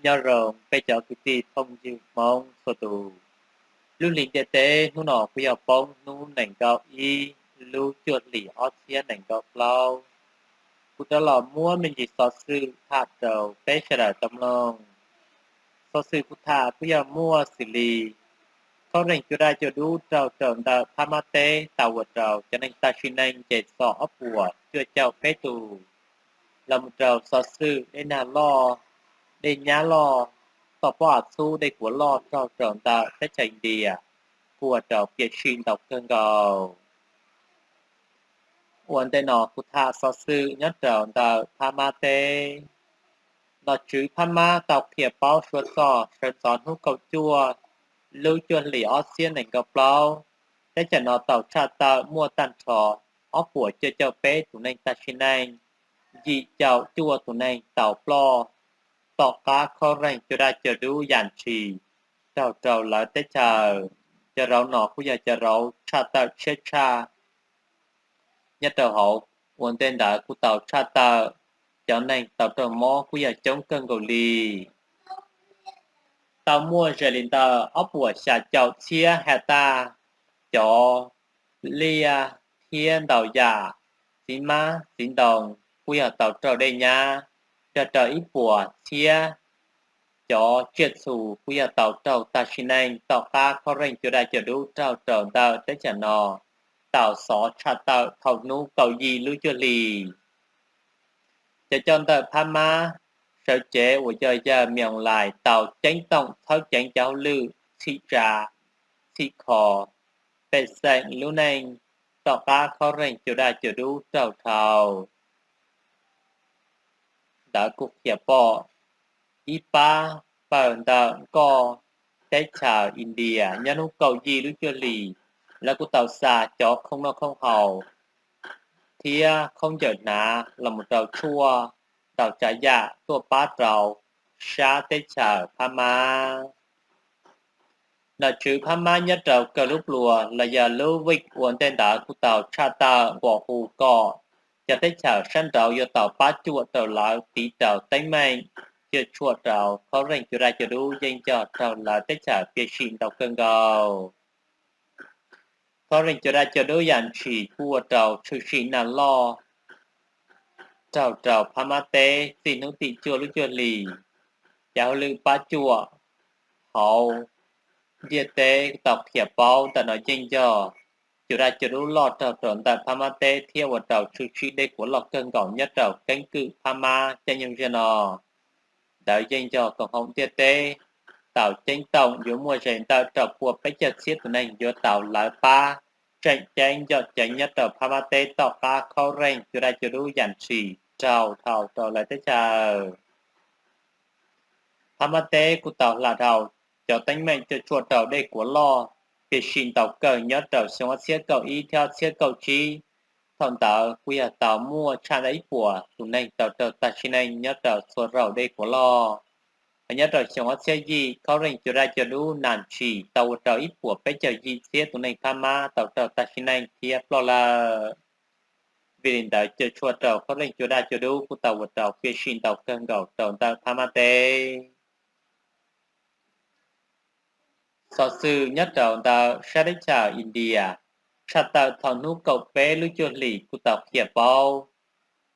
Nyob zoo peb cov kwv tij phooj ywg Hmoob txhua tus. Lub hlis ntiaj teb hnub no kuj yog poob hnub nees nkaum ib lub cuaj hlis ob txhiab nees nkaum plaub. Kuv rov los muab me ntsis xov xwm tham rau peb sawv daws tau mloog. Xov xwm kuv tham kuj yog muaj xws li khaub reeg cua daj cua dub raug rau ntawm phab mab teb tau ua rau cov neeg tag sim neej nce txog ob puas cuaj caum peb tus, los mus rau xov xwm dej nag loj, dej nyab loj, toj pob av txhub dej kuav loj raug rau ntawm teb chaws India, kuj ua rau piam sij ntau kawg nkaus. Ua ntej no kuv tham xov xwm nyob rau ntawm phab mab teb. Nom tswv phab mab tau qhia paub suav txog sawv ntxov hnub kaum cuaj lub cuaj hlis ob txhiab nees nkaum plaub, teb chaws no tau tshaj tawm muaj tag nrho ob puas cuaj caum peb tus neeg tag sim neej, yim caum cuaj tus neeg tau ploj tom qab khaub reeg cua daj cua dub yam ntshis raug rau lawv teb chaws. Cov rauv no kuj yog cov rauv tshaj tawm tshiab tshaj nyob rau hauv ua ntej ntawd kuj tau tshaj tawm cov neeg tau raug mob kuj yog coob kawg nkaus li. Tau muaj ze li ntawm ob puas xya caum txhiab hecta cov liaj thiab ntau yam txiv hmab txiv ntoo kuj yog tau raug dej nyab, nrog rau ib puas txhiab cov tsiaj txhu kuj yog tau raug tag sim neej tom qab khaub reeg cua daj cua dub raug rau ntawm teb chaws no tau xov tshaj tawm thaum hnub kaum yim lub cuaj hlis. Cov coj ntawm phab mab sawv cev uas yog yawg Mios Lais tau ceeb toom txhawb ceev cov hauj lwm txhim tsa, txhim kho pej xeem lub neej tom qab khaub reeg cua daj cua dub raug dhau. Ntawd kuj qhia pom ib pab pawg ntawm nkoj teb chaws India nyob hnub kaum yim lub cuaj hlis, lawv kuj tau xa cov khoob noj khoob haus thiab khaub ncaws hnav los mus rau tshuaj ntau tsav yam tuaj pab rau sab teb chaws phab mab. Nom tswv phab mab nyob rau kawg lub pluas los yog lub vij ua ntej ntawd kuj tau tshaj tawm nqua hu kom cov teb chaws sab nraud yuav tau pab cuam rau lawv tiv rau teeb meem cuam tshuam rau khaub reeg cua daj cua dub yeej yog raug lawv teb chaws piam sij ntau kawg nkaus. Khaub reeg cua daj cua dub yam ntshis kuj ua rau tshwm sim nag loj raug rau phab mab teb txij hnub tim cuaj lub cuaj hlis. Cov hauj lwm pab cuam hauv ntiaj teb tau qhia paub ntawm no yeej yog cua daj cua dub loj raug rau ntawm phab mab teb thiab ua rau tshwm sim dej kuav loj kawg nkaus nyob rau keeb kwm phab mab caij nyoog ziag no. Ntawd yeej yog koom haum ntiaj teb tau ceeb toom yuav muaj ze ntawm rau pua peb caug txhiab tus neeg yuav tau lawv pab tseem ceeb ncoj ceev nyob rau phab mab teb tom qab khaub reeg cua daj cua dub yam ntshis raug dhau rau lawv teb chaws. Phab mab teb kuj tau hla dhau cov teeb meem cuam tshuam rau dej kuav loj piam sij ntau kawg nyob rau xyoo ob txhiab kaum ib thiab ob txhiab kaum tsib. Thaum ntawd kuj yog tau muaj tshaj ntawm ib puas tus neeg tau raug tag sim neej nyob rau txhua zaus dej kuav loj. Hos nyob rau xyoo ob txhiab yim khaub reeg cua daj cua dub nag ntshis tau ua rau ib puas peb caug yim txhiab tus neeg phab mab tau raug tag sim neej thiab ploj lawm. Vim li ntawd cuam tshuam rau khaub reeg cua daj cua dub kuj tau ua rau piam sij ntau kawg nkaus rau ntawm phab mab teb. Xov xwm nyob rau ntawm sab teb chaws India tshaj tawm thaum hnub kaum peb lub cuaj hlis kuj tau qhia paub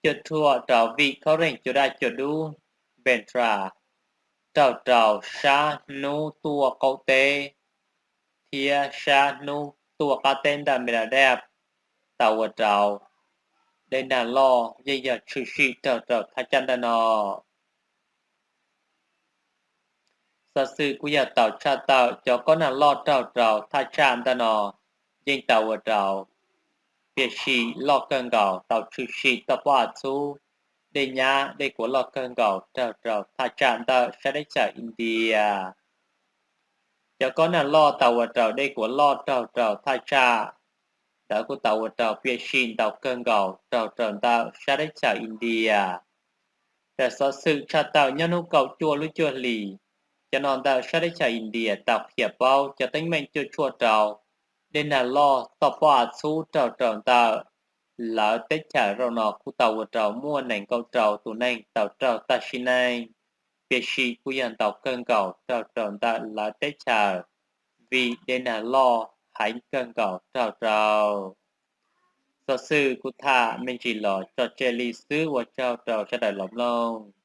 cuam tshuam rau vim khaub reeg cua daj cua dub Patra raug rau sab hnub tuaj qaum teb thiab sab hnub tuaj qab teb ntawm Meladep tau ua rau dej nag loj yeej yog tshwm sim raug rau thaj tsam ntawm no. Xov xwm kuj yog tau tshaj tawm cov kob nag loj raug rau thaj tsam ntawm no yeej tau ua rau piam sij loj kawg nkaus tau tshwm sim toj pob av txhub, dej nyab dej kuav loj kawg nkaus raug rau thaj tsam ntawm sab teb chaws India. Cov kob nag loj tau ua rau dej kuav loj raug rau thaj tsam ntawd kuj tau ua rau piam sij ntau kawg nkaus raug rau ntawm sab teb chaws India. Raws xov xwm tshaj tawm nyob hnub kaum cuaj lub cuaj hlis, cov no ntawm sab teb chaws India tau qhia paub cov teeb meem cuam tshuam rau dej nag loj toj pob av txhub raug rau ntawm lawv teb chaws zaum no kuj tau ua rau muaj nees nkaum rau tus neeg tau raug tag sim neej. tiam sis kuj yog ntau kawg nkaus raug rau ntawm lawv teb chaws, vim dej nag loj heev kawg nkaus raug rau. Xov xwm kuv tham me ntsis los tso tseg li xwb, ua tsaug rau sawv daws los mloog.